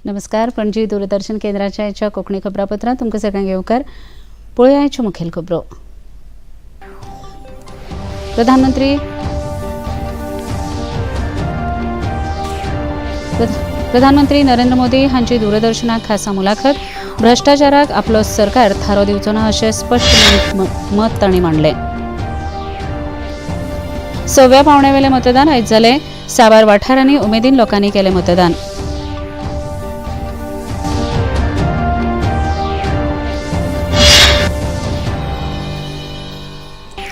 नमस्कार. पणजी दूरदर्शन केंद्राच्या आयच्या कोंकणी खबरापत्रांत तुमकां सगळ्यांक येवकार. पळोवया आयच्यो मुखेल खबरो. प्रधानमंत्री प्रधानमंत्री नरेंद्र मोदी हांची दूरदर्शनाक खासा मुलाखत. भ्रष्टाचाराक आपलो सरकार थारो दिवचो ना अशें स्पश्ट मत तांणी मांडलें. सव्या पावण्यावेलें मतदान आयज जालें. साबार वाठारांनी उमेदीन लोकांनी केलें मतदान.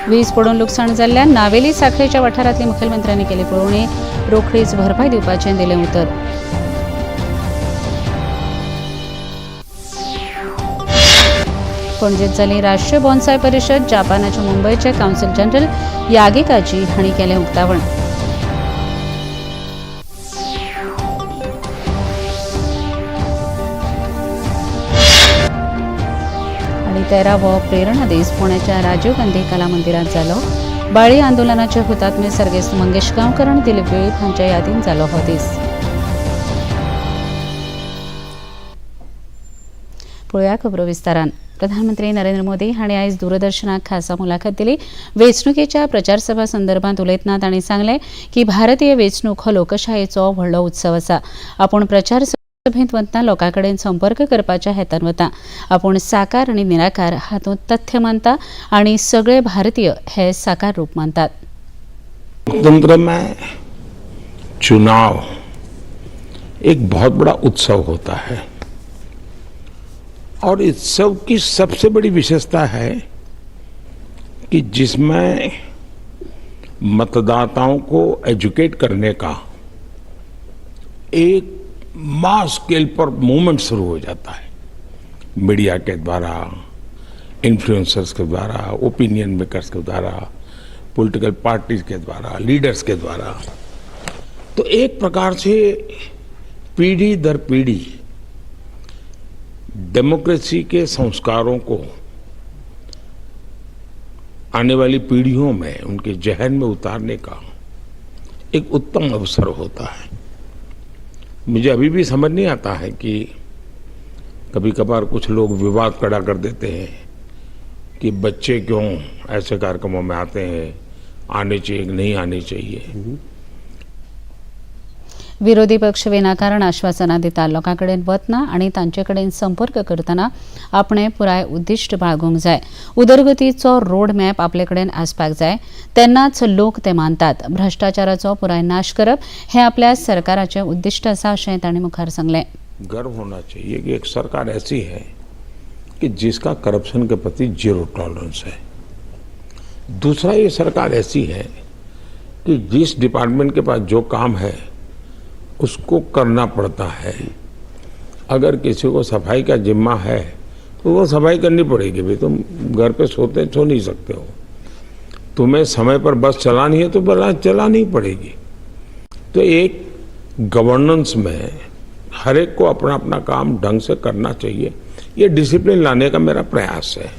वीज पडून लुकसाण जाल्ल्यान नावेली साखळेच्या वाठारांतली मुखेलमंत्र्यांनी केली पळोवणी. रोखडीच भरपाय दिवपाचें दिलें उतर. पणजेत जाली राष्ट्रीय बोन्साय परिशद. जापानाचे मुंबयचे काउन्सिल जनरल यागिकाजी हांणी केलें उक्तावण. आणि 13वो प्रेरणा दीस पुण्याच्या राजीव गांधी कला मंदिरात जालो. बाळी आंदोलनाचे हुतात्मे सर्गेस्त मंगेश गांवकर आनी दिलीप वेळीप हांच्या यादीन जालो हो दीस. पळोवया खबरो विस्तारान. प्रधानमंत्री नरेंद्र मोदी हांणी आयज दूरदर्शनाक खासा मुलाखत दिली. वेंचणुकेच्या प्रचारसभा संदर्भात उलयतना तांणी सांगलें की भारतीय वेंचणूक हो लोकशायेचो व्हडलो उत्सव आसा. आपूण प्रचार सभेंत वतना लोकां कडेन संपर्क करपाच्या हेतान वता. आपूण साकार आनी निराकार हातूंत तथ्य मानता आनी सगळे भारतीय हे साकार रूप मानतात. लोकतंत्र में चुनाव एक बहुत बड़ा उत्सव होता है और उत्सव की सबसे बड़ी विशेषता है कि जिसमें मतदाताओं को एजुकेट करने का एक मास स्केल पर मूवमेंट शुरू हो जाता है। मीडिया के द्वारा, इन्फ्लुएंसर्स के द्वारा, ओपिनियन मेकर्स के द्वारा, पॉलिटिकल पार्टीज के द्वारा, लीडर्स के द्वारा। तो एक प्रकार से पीढ़ी दर पीढ़ी डेमोक्रेसी के संस्कारों को आने वाली पीढ़ियों में, उनके जहन में उतारने का एक उत्तम अवसर होता है। मुझे अभी भी समझ नहीं आता है कि कभी कभार कुछ लोग विवाद खड़ा कर देते हैं कि बच्चे क्यों ऐसे कार्यक्रमों में आते हैं, आने चाहिए कि नहीं आने चाहिए। विरोधी पक्ष विनाकारण आश्वासनां दिता. लोकां कडेन वतना आनी तांचे कडेन संपर्क करतना आपणें पुराय उद्दिश्ट बाळगूंक जाय. उदरगतीचो रोड मॅप आपले कडेन आसपाक जाय, तेन्नाच लोक ते मानतात. भ्रष्टाचाराचो पुराय नाश करप हें आपल्या सरकाराचें उद्दिश्ट आसा अशें तांणी मुखार सांगलें. गर्व होना चाहिए कि एक सरकार ऐसी है कि जिसका करप्शन के प्रति जीरो टॉलरेंस है। दूसरा, ये सरकार ऐसी है कि जिस डिपार्टमेंट के पास जो काम है, उसको करना पड़ता है। अगर किसी को सफाई का जिम्मा है तो वो सफाई करनी पड़ेगी। भाई, तुम घर पे सोते सो नहीं सकते हो। तुम्हें समय पर बस चलानी है तो बस चलानी पड़ेगी। तो एक गवर्नेंस में हर एक को अपना अपना काम ढंग से करना चाहिए। ये डिसिप्लिन लाने का मेरा प्रयास है।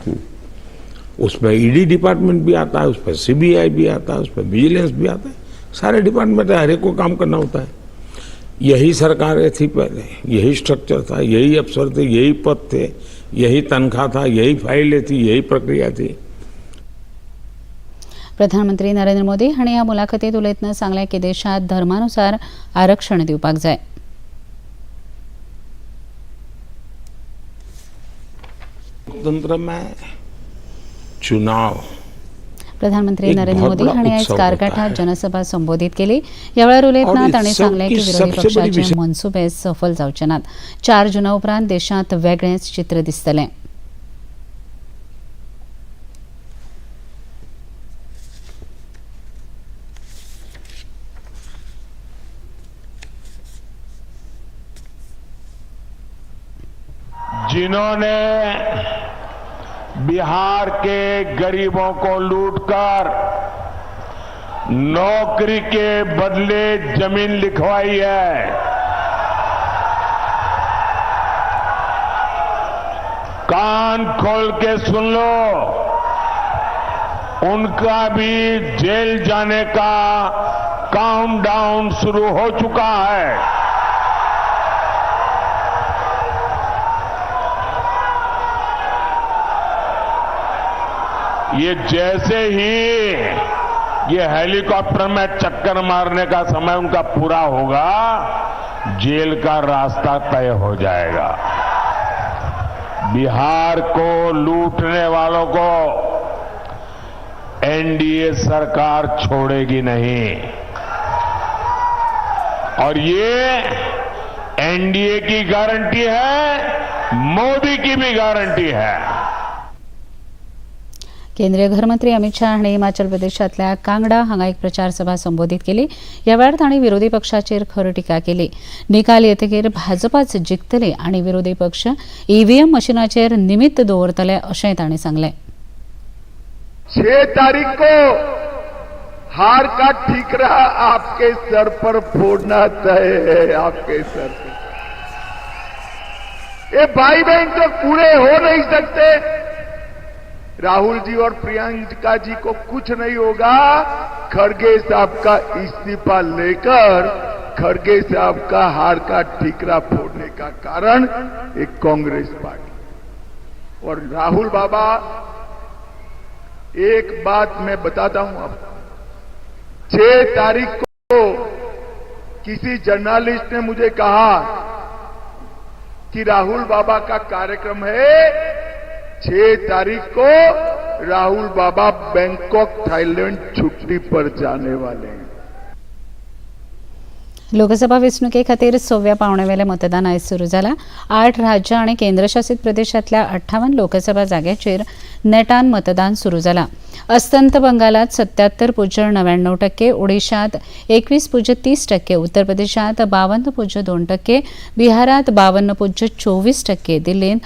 उसमें ईडी डिपार्टमेंट भी आता है, उसमें सीबीआई भी आता है, उसमें विजिलेंस भी आता है। सारे डिपार्टमेंट है, हर एक को काम करना होता है। यही सरकारें थी पहले, यही स्ट्रक्चर था, यही अफसर थे, यही पद थे, यही तनख्वाह था, यही फाइलें थी, यही प्रक्रिया थी। प्रधानमंत्री नरेंद्र मोदी हांणी ह्या मुलाखतीत उलयतना सांगलें की देशांत धर्मानुसार आरक्षण दिवपाक जाय. लोकतंत्र में चुनाव प्रधानमंत्री एक नरेंद्र बहुत मोदी बड़ा हांणी आयज उत्सव होता कारगाठात है। जनसभा संबोधित केली. ह्या वेळार उलयतना और तांणी उत्सव सांगलें की की विरोधी सबसे बड़ी पक्षाचे विशेष मनसुबे सफल जावचे नात. 4 जुना उपरांत देशांत वेगळेंच चित्र दिसतलें. जिन्होंने बिहार के गरीबों को लूटकर नौकरी के बदले जमीन लिखवाई है, कान खोल के सुन लो, उनका भी जेल जाने का काउंटडाउन शुरू हो चुका है। ये जैसे ही ये हेलीकॉप्टर में चक्कर मारने का समय उनका पूरा होगा, जेल का रास्ता तय हो जाएगा। बिहार को लूटने वालों को एनडीए सरकार छोड़ेगी नहीं और ये एनडीए की गारंटी है, मोदी की भी गारंटी है। केंद्रीय घरमंत्री अमित शाह हांणी हिमाचल प्रदेशांतल्या कांगडा हांगा एक प्रचार सभा संबोधित केली. ह्या वेळार तांणी विरोधी पक्षाचेर खर टिका केली. निकाल येतकीर भाजपाच जिखतली आनी विरोधी पक्ष ईव्हीएम मशिनाचेर निमित्त दवरतले अशेंय तांणी सांगलें. 6 तारीख को हार का ठीकरा आपके सर पर फोड़ना तय है, आपके सर पर। ये भाई बहन तो पूरे हो नहीं सकते। राहुल जी और प्रियंका जी को कुछ नहीं होगा। खड़गे साहब का इस्तीफा लेकर खड़गे साहब का हार का ठीकरा फोड़ने का कारण एक कांग्रेस पार्टी। और राहुल बाबा, एक बात मैं बताता हूं आपको, 6 तारीख को किसी जर्नलिस्ट ने मुझे कहा कि राहुल बाबा का कार्यक्रम है, 6 तारीख को राहुल बाबा बैंकॉक थाईलैंड छुट्टी पर जाने वाले हैं। लोकसभा वेंचणुके खातीर 6व्या पावण्यावेलें मतदान आयज सुरू जाला. 8 राज्यां आनी केंद्रशासीत प्रदेशांतल्या 58 लोकसभा जाग्यांचेर नेटान मतदान सुरू जाला. अस्तंत बंगालात 77.99%, ओडिशात 21.30%, उत्तर प्रदेशात 52.2%, बिहारात 52.24%, दिल्लीत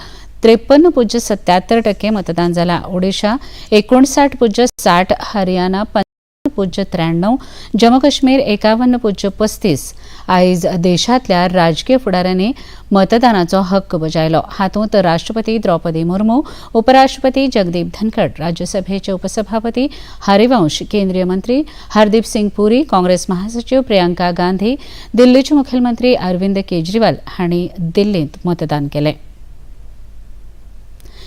53.77% मतदान जाला. ओडिशा 59.60, हरियाणा 5.93, जम्मू काश्मीर 51.35. आयज देशांतल्या राजकीय फुडाऱ्यांनी मतदानाचो हक्क बजायलो. हातूंत राष्ट्रपती द्रौपदी मुर्मू, उपराष्ट्रपती जगदीप धनखड, राज्यसभेचे उपसभापती हरिवंश, केंद्रीय मंत्री हरदीप सिंग पुरी, काँग्रेस महासचिव प्रियंका गांधी, दिल्लीचे मुखेलमंत्री अरविंद केजरीवाल हांणी दिल्लींत मतदान केलें.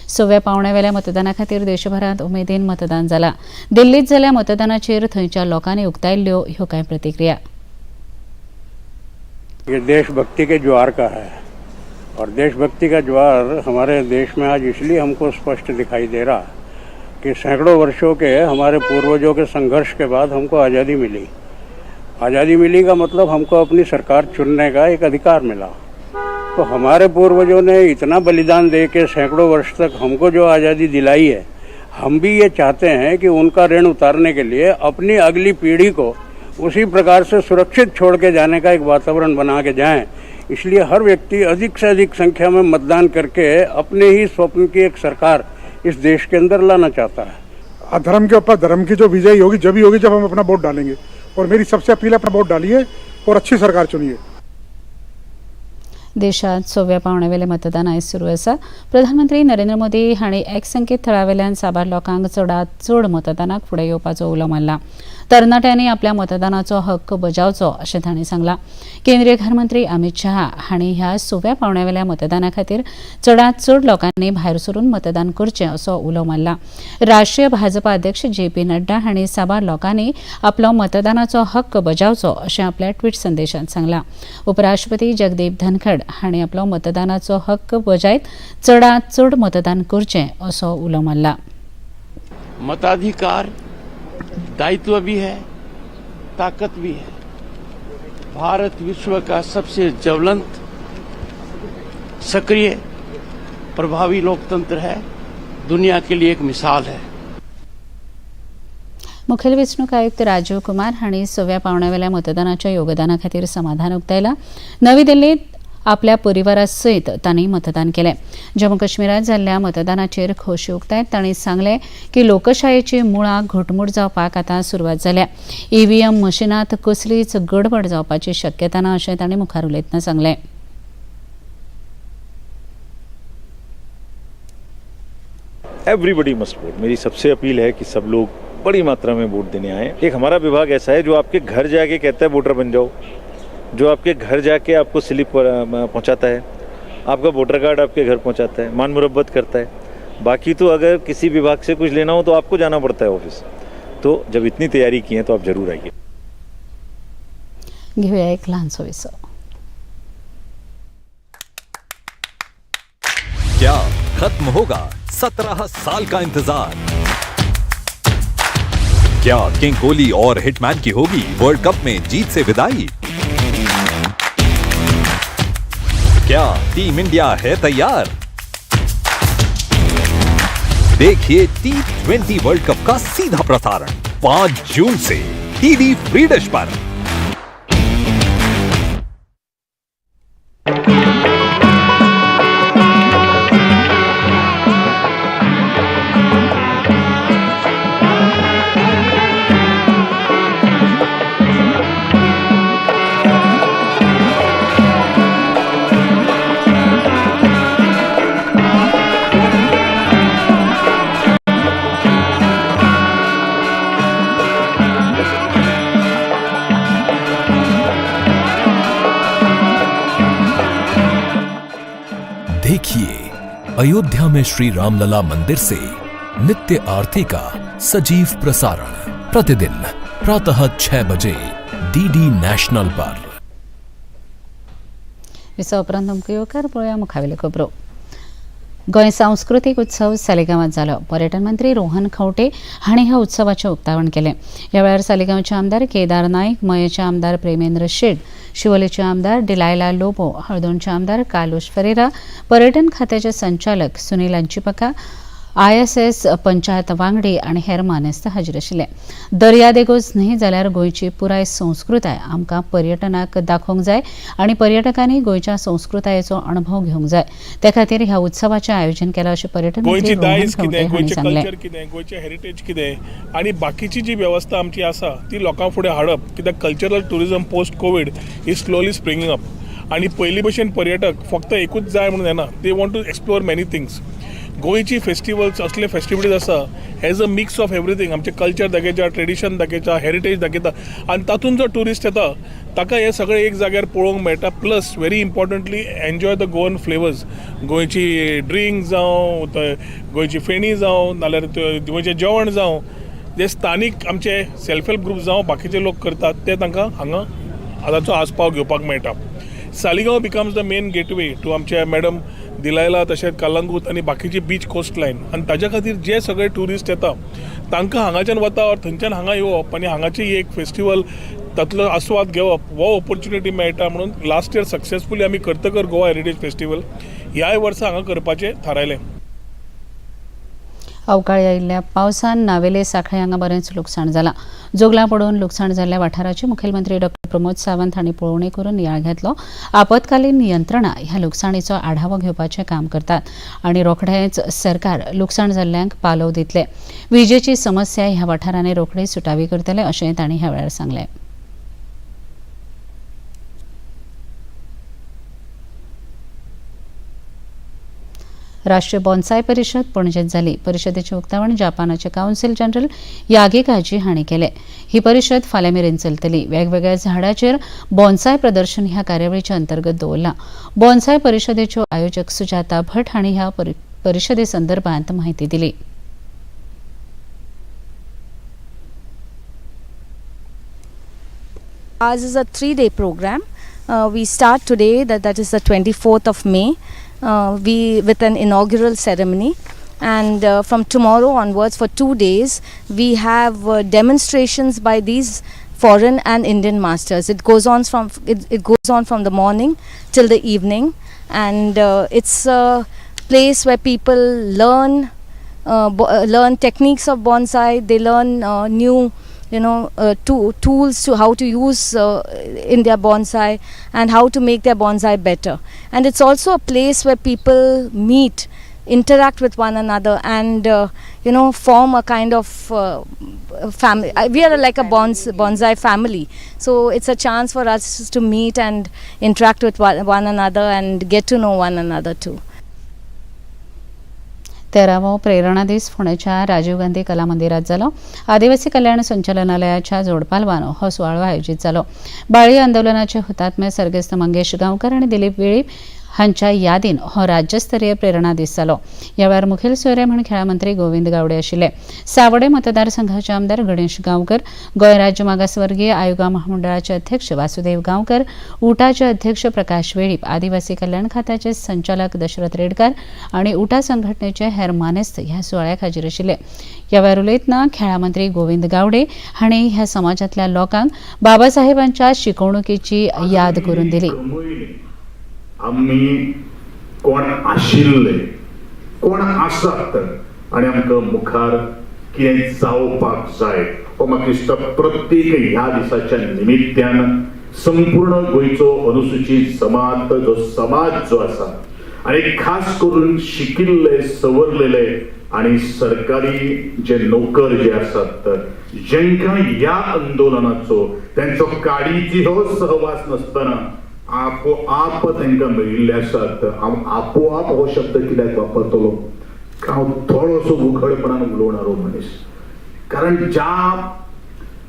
6व्या पावण्यावेल्या मतदाना खातीर देशभरांत उमेदीन मतदान जाला. दिल्लीत जाल्ल्या मतदानाचेर थंयच्या लोकांनी उक्तायल्ल्यो ह्यो कांय प्रतिक्रिया. ये देशभक्ति के ज्वार का है और देशभक्ति का ज्वार हमारे देश में आज इसलिए हमको स्पष्ट दिखाई दे रहा कि सैकड़ों वर्षों के हमारे पूर्वजों के संघर्ष के बाद हमको आज़ादी मिली। आज़ादी मिली का मतलब हमको अपनी सरकार चुनने का एक अधिकार मिला। तो हमारे पूर्वजों ने इतना बलिदान दे के सैकड़ों वर्ष तक हमको जो आज़ादी दिलाई है, हम भी ये चाहते हैं कि उनका ऋण उतारने के लिए अपनी अगली पीढ़ी को उसी प्रकार से सुरक्षित छोड़ के जाने का एक वातावरण बना के जाएं। इसलिए हर व्यक्ति अधिक से अधिक संख्या में मतदान करके अपने ही स्वप्न की एक सरकार इस देश के अंदर लाना चाहता है। अधर्म के ऊपर धर्म की जो विजय होगी जब ही होगी जब हम अपना वोट डालेंगे। और मेरी सबसे अपील है, अपना वोट डालिए और अच्छी सरकार चुनिए। देशात 6व्या पावण्यावेलें मतदान आयज सुरू आसा. प्रधानमंत्री नरेंद्र मोदी हांणी एक्स संकेत थळावेल्यान साबार लोकांक चडात चड मतदानाक फुडें येवपाचो उलो मारला. तरणाट्यांनी आपल्या मतदानाचो हक्क बजावचो अशें तांणी सांगलां. केंद्रीय घरमंत्री अमित शहा हांणी ह्या 6व्या पावण्यावेल्या मतदाना खातीर चडात चड लोकांनी भायर सरून मतदान करचें असो उलो मारला. राष्ट्रीय भाजपा अध्यक्ष जे पी नड्डा हांणी साबार लोकांनी आपलो मतदानाचो हक्क बजावचो अशें आपल्या ट्विट संदेशांत सांगलां. उपराष्ट्रपती जगदीप धनखड हांणी आपलो मतदानाचो हक्क बजायत चडात चड मतदान करचें असो उलो मारला. मताधिकार दायित्व भी है, ताकत भी है। भारत विश्व का सबसे ज्वलंत, सक्रिय, प्रभावी लोकतंत्र है, दुनिया के लिए एक मिसाल है। मुखेल वेंचणूक आयुक्त राजीव कुमार हांणी 6व्या पावण्यावेल्या मतदानाच्या योगदाना खातीर समाधान उक्तायलां. नवी दिल्लीत आपल्या परिवारा सयत तांणी मतदान केलें. जम्मू काश्मीरात जाल्ल्या मतदानाचेर खोशी उक्तायत तांणी सांगलें की लोकशायेची मुळां घटमूट जावपाक आतां सुरवात जाल्या. ईव्हीएम मशिनांत कसलीच गडबड जावपाची शक्यता ना अशें तांणी मुखार उलयतना सांगलें. Everybody must vote. मेरी सबसे अपील है कि सब लोग बड़ी मात्रा में वोट देने आए। एक हमारा विभाग ऐसा है जो आपके घर जाके कहता है वोटर बन जाओ, जो आपके घर जाके आपको स्लिप पहुंचाता है, आपका वोटर कार्ड आपके घर पहुंचाता है, मान मुरब्बत करता है। बाकी तो अगर किसी विभाग से कुछ लेना हो तो आपको जाना पड़ता है ऑफिस। तो जब इतनी तैयारी की है तो आप जरूर आइए। घेऊया एक लहानसो विसव। क्या खत्म होगा 17 साल का इंतजार? क्या किंग कोहली और हिटमैन की होगी वर्ल्ड कप में जीत से विदाई? क्या टीम इंडिया है तैयार? देखिए T20 world cup का सीधा प्रसारण 5 जून से टीवी फ्री डिश पर। देखिए अयोध्या में श्री रामलला मंदिर से नित्य आरती का सजीव प्रसारण प्रतिदिन प्रातः 6 बजे डीडी नेशनल पर। विसव उपरांत तुमकां येवकार। पळोवया मुखावेल्यो खबरो। गोंय सांस्कृतीक उत्सव सालिगांवांत जालो। पर्यटन मंत्री रोहन खंवटे हांणी ह्या उत्सवाचें उक्तावण केलें। ह्या वेळार सालिगांवचे आमदार केदार नायक, मयेचे आमदार प्रेमेंद्र शेट, शिवोलेचे आमदार डिलायला लोबो, हळदोणचे आमदार कार्लुस फेरेरा, पर्यटन खात्याचे संचालक सुनील अंचिपका, ISS panchayat वांगडी आनी हेर मानेस्त हाजीर आशिल्ले। दर्यादेगोच न्हय जाल्यार गोंयची पुराय संस्कृताय आमकां पर्यटनाक दाखोवंक जाय आनी पर्यटकांनी गोंयच्या संस्कृतायेचो अणभव घेवंक जाय, ते खातीर ह्या उत्सवाचें आयोजन केलां अशें पर्यटन मंत्री रोहन खंवटे हांणी सांगलें। कल्चर कितें, गोंयचें हेरिटेज कितें आनी बाकीची जी वेवस्था आमची आसा ती लोकां फुडें हाडप, कित्याक cultural tourism post COVID is slowly springing up आनी पयलीं भशेन पर्यटक फक्त एकूच जाय म्हणून येना, they want to explore many things. गोंयची फेस्टिवल्स असले फेस्टिविटीज आसा as a mix of everything, आमचें कल्चर दाखयता, ट्रेडिशन दाखयता, हेरिटेज दाखयता आनी तातूंत जो ट्युरिस्ट येता ताका हें सगळें एक जाग्यार पळोवंक मेळटा। Plus very importantly enjoy the Goan flavours, गोंयची ड्रिंक जावं, गोंयची फेणी जावं, नाल्यार गोंयचें जेवण जावं, जे स्थानीक आमचे सेल्फ हेल्प ग्रुप जावं बाकीचे लोक करतात ते तांकां हांगा ताचो आस्पाव घेवपाक मेळटा। Saligao becomes the main gateway to आमचे मॅडम दिलायला तशेंच कलंगूट आनी बाकीची बीच कोस्ट लायन आनी ताज्या खातीर जे सगळे ट्युरिस्ट येता तांकां हांगाच्यान वता ऑर थंयच्यान हांगा येवप आनी हांगाची एक फेस्टिवल तातलो आस्वाद घेवप हो ऑपॉर्च्युनिटी मेळटा म्हणून लास्ट इयर सक्सेसफुली आमी करतकर गोवा हेरिटेज फेस्टिवल ह्याय वर्सा हांगा करपाचें थारायलें। अवकाळी आयिल्ल्या पावसान नावेले सांखळे हांगा बरेंच लुकसाण जालां। जोगलां पडून लुकसाण जाल्ल्या वाठाराची मुखेलमंत्री डॉ प्रमोद सावंत हांणी पळोवणी करून नियाळ घेतलो। आपत्कालीन यंत्रणा ह्या लुकसाणीचो आढावो घेवपाचें काम करतात आनी रोखडेंच सरकार लुकसाण जाल्ल्यांक पालव दितले। विजेची समस्या ह्या वाठारांनी रोखडीच सुटावी करतले अशें तांणी ह्या वेळार सांगलें। राष्ट्रीय बॉन्साय परिषद पणजेंत जाली। परिषदेचें उक्तावण जपानाचे कावन्सिल जनरल यागी काजी हांणी केलें। ही परिषद फाल्यां मेरेन चलतली। वेगवेगळ्या झाडाचेर बॉन्साय प्रदर्शन ह्या कार्यावळीच्या अंतर्गत दवरलां। बॉन्साय परिषदेच्यो आयोजक सुजाता भट हांणी ह्या परिषदे संदर्भात म्हायती दिली। Ours is a 3-day program. We start today, that is the 24th of May, with an inaugural ceremony, and from tomorrow onwards for 2 days we have demonstrations by these foreign and Indian masters. It goes on from it goes on from the morning till the evening, and it's a place where people learn learn techniques of bonsai. They learn new tools to how to use in their bonsai and how to make their bonsai better. And it's also a place where people meet, interact with one another, and form a kind of family. We are like a bonsai family, so it's a chance for us to meet and interact with one another and get to know one another too. 13वो प्रेरणा दीस फोंडेच्या राजीव गांधी कला मंदिरात जालो। आदिवासी कल्याण संचालनालयाच्या जोडपालवान हो सुवाळो आयोजीत जालो। बाळी आंदोलनाचे हुतात्मे सर्गेस्त मंगेश गांवकर आनी दिलीप वेळीप हांच्या यादीन हो राज्यस्तरीय प्रेरणा दीस जालो. ह्या वेळार मुखेल सोयरे म्हूण खेळां मंत्री गोविंद गावडे आशिल्ले. सावडे मतदारसंघाचे आमदार गणेश गांवकर, गोंय राज्य मागासवर्गीय आयोगा महामंडळाचे अध्यक्ष वासुदेव गांवकर, उटाचे अध्यक्ष प्रकाश वेळीप, आदिवासी कल्याण खात्याचे संचालक दशरथ रेडकर आनी उटा संघटनेचे हेर मानेस्त ह्या सुवाळ्याक हाजीर आशिल्ले. ह्या वेळार उलयतना खेळां मंत्री गोविंद गावडे हांणी ह्या समाजांतल्या लोकांक बाबासाहेबांच्या शिकवणुकीची याद करून दिली. आमी कोण आशिल्ले, कोण आसात आनी आमकां मुखार कितें जावपाक जाय हो म्हाका दिसता प्रत्येक ह्या दिसाच्या निमित्यान संपूर्ण गोंयचो अनुसूचित जमात जो समाज जो आसा आनी खास करून शिकिल्ले सवरलेले आनी सरकारी जे नोकर जे आसात जेंकां ह्या आंदोलनाचो तेंचो काडीची हो सहवास नासतना आपोआप तांकां मेळिल्ले आसात. हांव आपोआप हो शब्द कित्याक वापरतलो, हांव थोडोसो उघडपणान उलोवणारो मनीस, कारण ज्या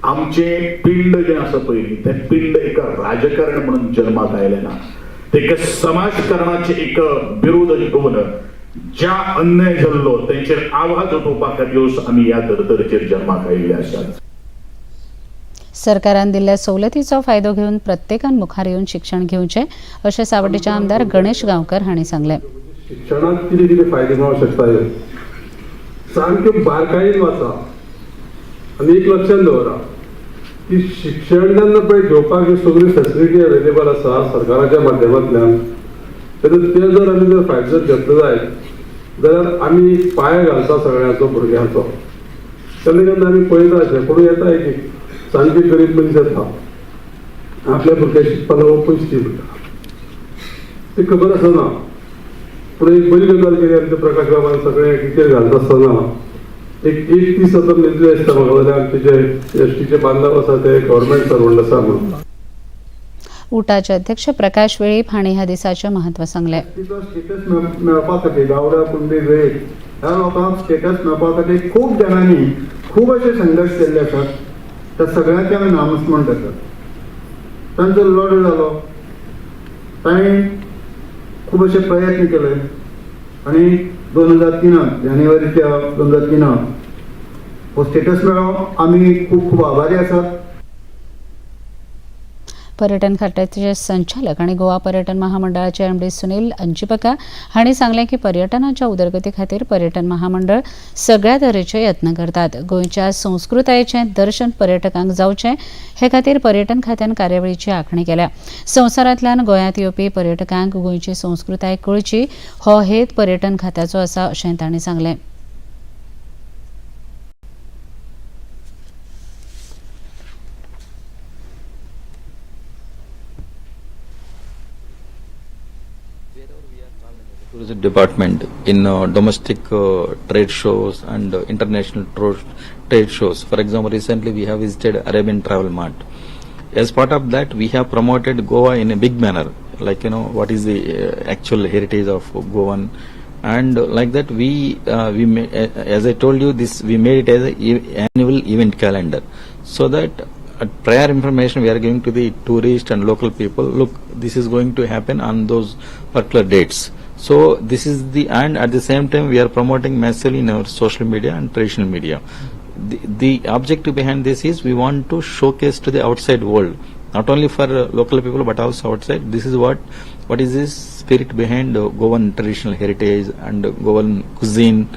आमचें पिंड जें आसा पयलीं तें पिंड एका राजकारण म्हणून जन्माक आयलें ना, तें एका समाजकारणाचें एक विरोध घेवन ज्या अन्याय जाल्लो तेंचेर आवाज उठोवपा खातीर आमी ह्या धर्तरेचेर जन्माक आयिल्ले आसात. सरकारान दिल्ल्या सवलतीचो फायदो घेवन प्रत्येकान मुखार येवन शिक्षण घेवचें अशें सावड्डेचे आमदार गणेश गांवकर हांणी सांगलें. शिक्षणात कितें कितें फायदे मेळूंक शकता हे सामकें बारकायेन वाचा आनी एक लक्षात दवरा की शिक्षण जेन्ना पळय घेवपाक ह्यो सगळ्यो फेसिलिटी अवेलेबल आसा सरकाराच्या माध्यमांतल्यान, तेन्ना ते जर आमी जर फायदो जर घेतलो जायत जाल्यार आमी पांय घालता सगळ्यांचो भुरग्यांचो. तेन्ना केन्ना आमी पळयता अशें कोणूय येता एक सामकी गरीब मनीस येता आपल्या भुरग्याक शिकपाक लागून पयशे दी म्हणटा, ती खबर आसना. पूण एक बरी गजाल केली आमच्या प्रकाश बाबान, सगळें डिटेल घालता आसतना एक एक दीस आतां मेजले आसता म्हाका जाल्यार आमचे जे एसटीचे बांधव आसा ते गव्हर्मेंट सर्वंट आसा म्हणून. उटाचे अध्यक्ष प्रकाश वेळीप हांणी ह्या दिसाचें म्हत्व सांगलें. स्टेटस मेळपा खातीर गावडा कुणबी वेळीप ह्या लोकांक स्टेटस मेळपा खातीर खूब जाणांनी खूब अशे संघर्श केल्ले आसात. त्या सगळ्यांचे आमी नामस्मरण करतात. तांचो लढो जालो, तांणी खूब अशे प्रयत्न केले आनी 2003 जानेवारीच्या 2003 हो स्टेटस मेळ्ळो. आमी खूब खूब आभारी आसात. पर्यटन खात्याचे संचालक आनी गोवा पर्यटन महामंडळाचे एमडी सुनील अंजिपका हांणी सांगलें की पर्यटनाच्या उदरगती खातीर पर्यटन महामंडळ सगळ्या तरेचे यत्न करतात. गोंयच्या संस्कृतायेचें दर्शन पर्यटकांक जावचें हे खातीर पर्यटन खात्यान कार्यावळीची आंखणी केल्या. संवसारांतल्यान गोंयांत येवपी पर्यटकांक गोंयची संस्कृताय कळची हो हेत पर्यटन खात्याचो आसा अशें तांणी सांगलें. Tourism department in domestic trade shows and international trade shows. For example, recently we have visited Arabian Travel Mart. As part of that, we have promoted Goa in a big manner, like you know what is the actual heritage of Goan, and like that we as I told you, this we made it as an annual event calendar, so that prior information we are giving to the tourist and local people. Look, this is going to happen on those particular dates. So this is the, and at the same time we are promoting massively in our social media and traditional media. The objective behind this is we want to showcase to the outside world, not only for local people but also outside. This is what is this spirit behind Goan traditional heritage and Goan cuisine,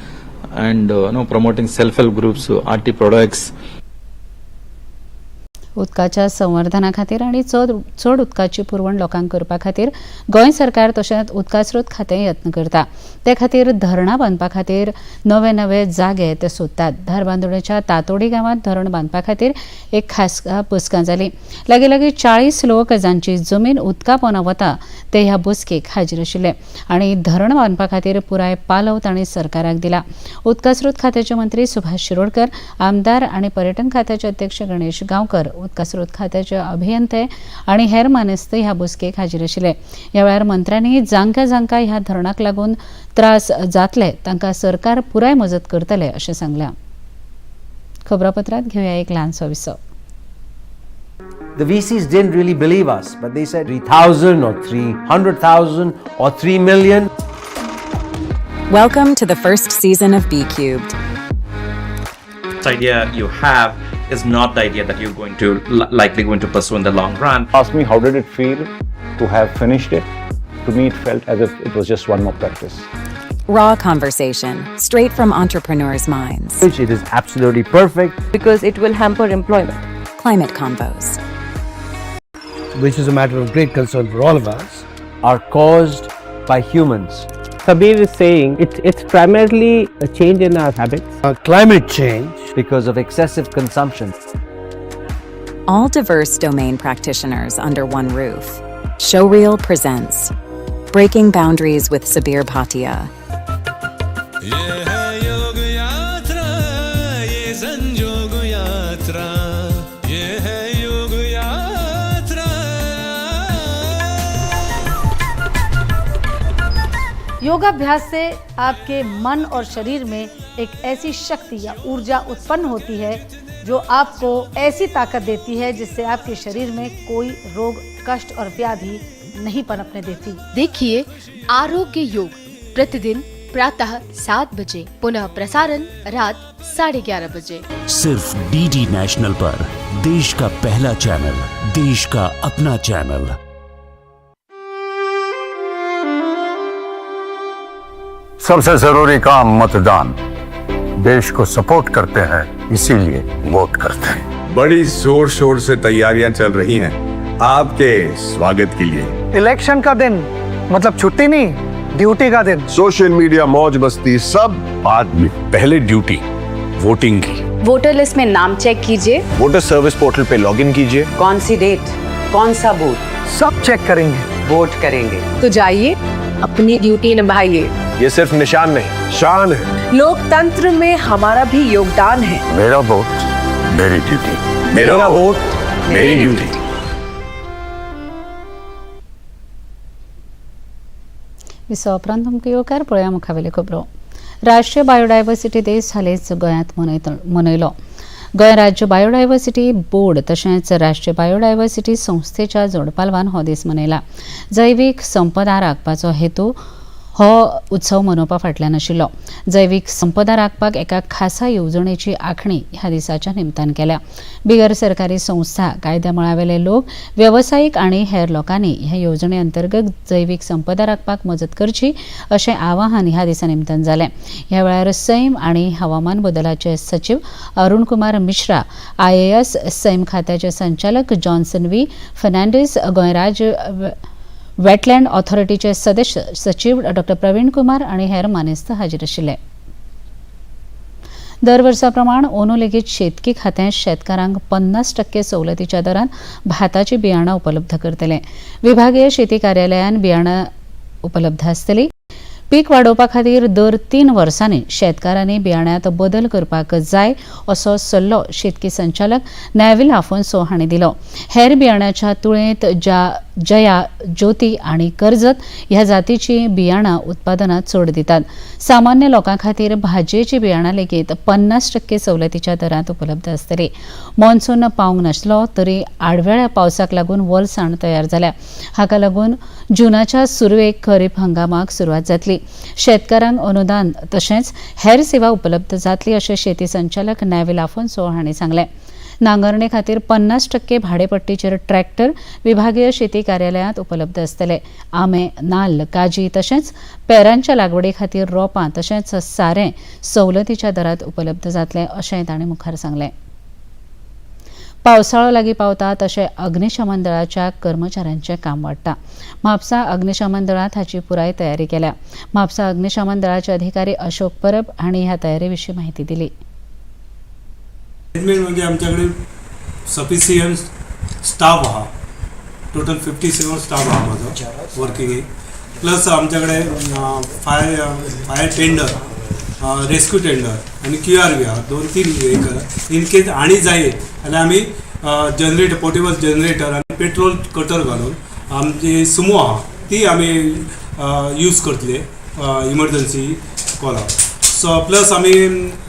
and promoting self-help groups, RT products. उदकाच्या संवर्धना खातीर आनी चड चड उदकाची पुरवण लोकांक करपा खातीर गोंय सरकार तशेंच उदका स्रोत खातें यत्न करता. ते खातीर धरणां बांदपा खातीर नवे नवे जागे ते सोदतात. धारबांदोडेच्या तातोडी गांवांत धरण बांदपा खातीर एक खासा बसका जाली. लागीं लागीं 40 लोक जांची जमीन उदका पोंदा वता ते ह्या बसकेक हाजीर आशिल्ले आनी धरण बांदपा खातीर पुराय पालव तांणी सरकाराक दिला. उदका स्रोत खात्याचे मंत्री सुभाष शिरोडकर, आमदार आनी पर्यटन खात्याचे अध्यक्ष गणेश गांवकर, उदका स्रोत खात्याचे अभियंते आनी हेर मानेस्त ह्या बसकेक हाजीर आशिल्ले. ह्या वेळार मंत्र्यांनी जांकां जांकां ह्या धरणाक लागून त्रास जातले तांकां सरकार पुराय मजत करतले अशें सांगलां. खबरापत्रांत घेवया एक ल्हानसो विसव. The VCs didn't really believe us, but they said 3,000 or 300,000 or 3 million. Welcome to the first season of BCubed. This idea you have is not the idea that you're going to likely going to pursue in the long run. Ask me how did it feel to have finished it? To me, it felt as if it was just one more practice. Raw conversation, straight from entrepreneurs' minds. It is absolutely perfect. Because it will hamper employment. Climate Convos, which is a matter of great concern for all of us, are caused by humans. Sabir is saying it's primarily a change in our habits. Climate change because of excessive consumption. All diverse domain practitioners under one roof. Showreel presents Breaking Boundaries with Sabeer Bhatia. ये है योग यात्रा, ये संजोग यात्रा, ये है योग यात्रा। योगाभ्यास से आपके मन और शरीर में एक ऐसी शक्ति या ऊर्जा उत्पन्न होती है जो आपको ऐसी ताकत देती है जिससे आपके शरीर में कोई रोग, कष्ट और व्याधि नहीं पनपने देती। देखिए आरोग्य योग प्रतिदिन प्रातः 7 बजे, पुनः प्रसारण रात 11:30 बजे, सिर्फ डीडी नेशनल पर। देश का पहला चैनल, देश का अपना चैनल। सबसे जरूरी काम मतदान। देश को सपोर्ट करते हैं, इसीलिए वोट करते हैं। बड़ी जोर शोर से तैयारियां चल रही हैं आपके स्वागत के लिए। इलेक्शन का दिन मतलब छुट्टी नहीं, ड्यूटी का दिन। सोशल मीडिया, मौज मस्ती सब बाद में, पहले ड्यूटी वोटिंग की। वोटर लिस्ट में नाम चेक कीजिए, water service portal pay login कीजिए। कौन सी डेट, कौन सा बूथ, सब चेक करेंगे, वोट करेंगे। तो जाइए अपनी ड्यूटी निभाइए। ये सिर्फ निशान नहीं, शान है। लोकतंत्र में हमारा भी योगदान है। मेरा वोट मेरी ड्यूटी, मेरा वोट मेरी ड्यूटी। विसवा उपरांत तुमकां येवकार. पळोवया मुखावेल्यो खबरो. राष्ट्रीय बायोडायवर्सिटी दीस हालींच गोंयांत मनयलो. गोंय राज्य बायोडायवर्सिटी बोर्ड तशेंच राष्ट्रीय बायोडायवर्सिटी संस्थेच्या जोडपालवान हो दीस मनयला. जैवीक संपदा राखपाचो हेतू हो उत्सव मनोवपा फाटल्यान आशिल्लो. जैवीक संपदा राखपाक एका खासा येवजणेची आखणी ह्या दिसाच्या निमतान केल्या. बिगर सरकारी संस्था, कायद्या मळावेले लोक, वेवसायीक आनी हेर लोकांनी ह्या येवजणे अंतर्गत जैवीक संपदा राखपाक मजत करची अशें आवाहन ह्या दिसा निमतान जालें. ह्या वेळार सैम आनी हवामान बदलाचे सचीव अरुण कुमार मिश्रा, IAS सैम खात्याचे संचालक जॉन्सन व्ही फर्नांडीस, गोंय राज्य वेटलँड ऑथॉरिटीचे सदस्य सचीव डॉ प्रवीण कुमार आनी हेर मानेस्त हाजीर आशिल्ले. दर वर्सा प्रमाण अंदू लेगीत शेतकी खातें शेतकारांक 50% सवलतीच्या दरान भाताची बियाणां उपलब्ध करतले. विभागीय शेती कार्यालयान बियाणां उपलब्ध आसतली. पीक वाडोवपा खातीर दर 3 वर्सांनी शेतकारांनी बियाण्यांत बदल करपाक जाय असो सल्लो शेतकी संचालक नॅव्हिल आफोन्सो हांणी दिलो. हेर बियाण्याच्या तुळेंत जया, ज्योती आनी कर्जत ह्या जातीची बियाणां उत्पादनात चड दितात. सामान्य लोकां खातीर भाजयेची बियाणां लेगीत 50% सवलतीच्या दरांत उपलब्ध आसतली. मॉन्सून पावंक नासलो तरी आडवेळ्या पावसाक लागून वलसाण तयार जाल्या. हाका लागून जुनाच्या सुरवेक खरीप हंगामाक सुरवात जातली. शेतकारांक अनुदान तशेंच हेर सेवा उपलब्ध जातली अशें शेती संचालक नॅव्हिल आफोन्सो हांणी सांगलें. नांगरणे खातीर 50% भाडेपट्टीचेर ट्रॅक्टर विभागीय शेती कार्यालयांत उपलब्ध आसतले. आंबे, नाल्ल, काजी तशेंच पेरांच्या लागवडी खातीर रोपां तशेंच सारें सवलतीच्या दरांत उपलब्ध जातलें अशेंय तांणी मुखार सांगलें. पावसाळो लागीं पावता तशें अग्निशमन दळाच्या कर्मचाऱ्यांचें काम वाडटा. म्हापसा अग्निशमन दळांत हाची पुराय तयारी केल्या. म्हापसा अग्निशमन दळाचे अधिकारी अशोक परब हांणी ह्या तयारे विशीं म्हायती दिली. मॅनेजमेंट म्हणजे आमच्याकडे सफिशियंट स्टाफ आहा. टोटल 57 स्टाफ आहा म्हजो वर्किंग. प्लस आमच्याकडे फायर टेंडर, रेस्क्यू टेंडर आनी QRV आहा. 2-3 vehicle in case आनी जाय जाल्यार आमी जनरेटर, पोर्टेबल जनरेटर आनी पेट्रोल कटर घालून आमची सुमो आहा ती आमी यूज करतले इमर्जन्सी कॉलाक. सो प्लस आमी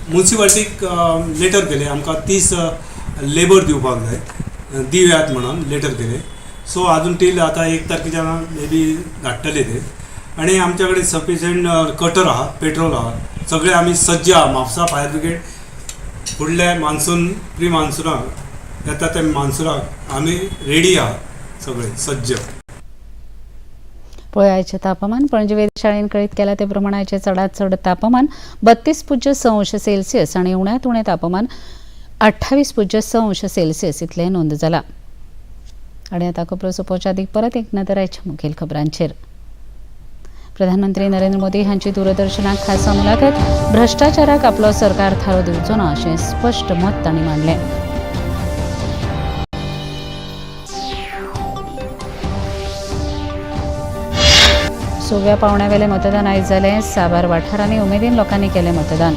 मुन्सिपाल्टीक लेटर केले, आमकां 30 लेबर दिवपाक जाय. दिव्यात म्हणून लेटर केले. सो अजून टील आता 1 तारखेच्या मे बी धाडटले ते. आणि आमच्याकडे सफिशियंट कटर आहा, पेट्रोल आहा, सगळे आमी सज्ज आहा. म्हापसा फायर ब्रिगेड फुडल्या मान्सून प्री मान्सुनाक येता त्या मान्सुनाक आमी रेडी आहा, सगळे सज्ज. पळयाचें तापमान. पणजे वेधशाळेन कळीत केलां ते प्रमाण आयचें चडांत चड तापमान 32.6 सेल्सियस आनी उण्यांत उणें तापमान 28.6 अंश सेल्सियस इतलें नोंद जालां. आनी आतां खबरो सोंपोवच्या आदीं परत एक नदर आयच्या मुखेल खबरांचेर. प्रधानमंत्री नरेंद्र मोदी हांची दूरदर्शनाक खासा मुलाखत. भ्रश्टाचाराक आपलो सरकार थारो दिवचो ना अशें स्पश्ट मत तांणी मांडलें. सव्या पावण्यावेलें मतदान आयज जालें. साबार वाठारांनी उमेदीन लोकांनी केलें मतदान.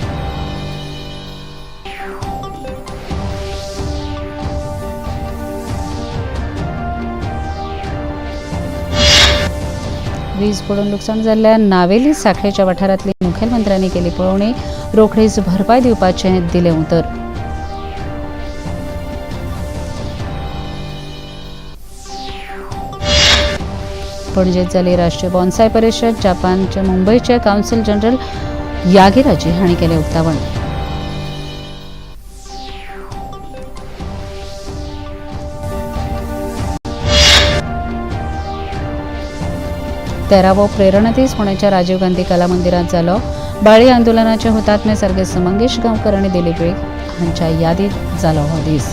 वीज पडून लुकसाण जाल्ल्या नावेली साखळेच्या वाठारांतली मुखेलमंत्र्यांनी केली पळोवणी. रोखडीच भरपाय दिवपाचें दिलें उतर. पणजेत जाली राष्ट्रीय बॉन्साय परिषद. जपानचे मुंबईचे काउन्सिल जनरल यागिराजी हांणी केलें उक्तावण. तेरावो प्रेरणा दीस पुण्याच्या राजीव गांधी कला मंदिरात जालो. बाळी आंदोलनाचे हुतात्मे सर्गेस्त मंगेश गांवकर आनी दिलीप वेळीप हांच्या यादीत जालो हो दीस.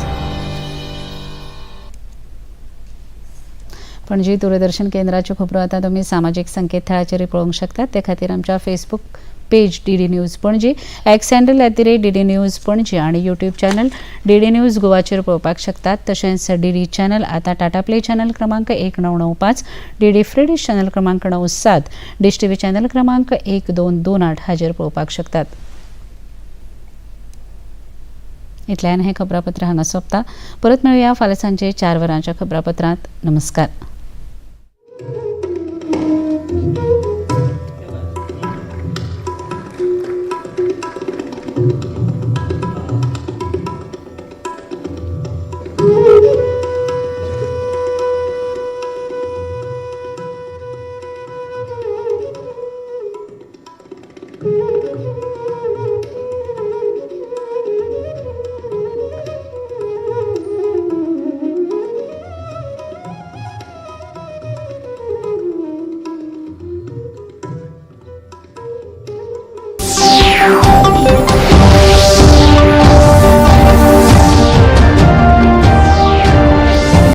पणजी दूरदर्शन केंद्राच्यो खबरो आतां तुमी सामाजीक संकेतथळाचेर पळोवंक शकतात. ते खातीर आमच्या Facebook page DD news Panaji, X handle @DD news Panaji आनी यूट्यूब चॅनल DD news गोवाचेर पळोवपाक शकतात. तशेंच DD channel आतां टाटा प्ले चॅनल क्रमांक 1995, DD free डिश चॅनल क्रमांक 97, डिश टीव्ही चॅनल क्रमांक 1228 हाजेर पळोवपाक शकतात. इतल्यान हें खबरापत्र हांगा सोंपता. परत मेळुया फाल्यां सांजे 4 वरांच्या खबरापत्रांत. नमस्कार.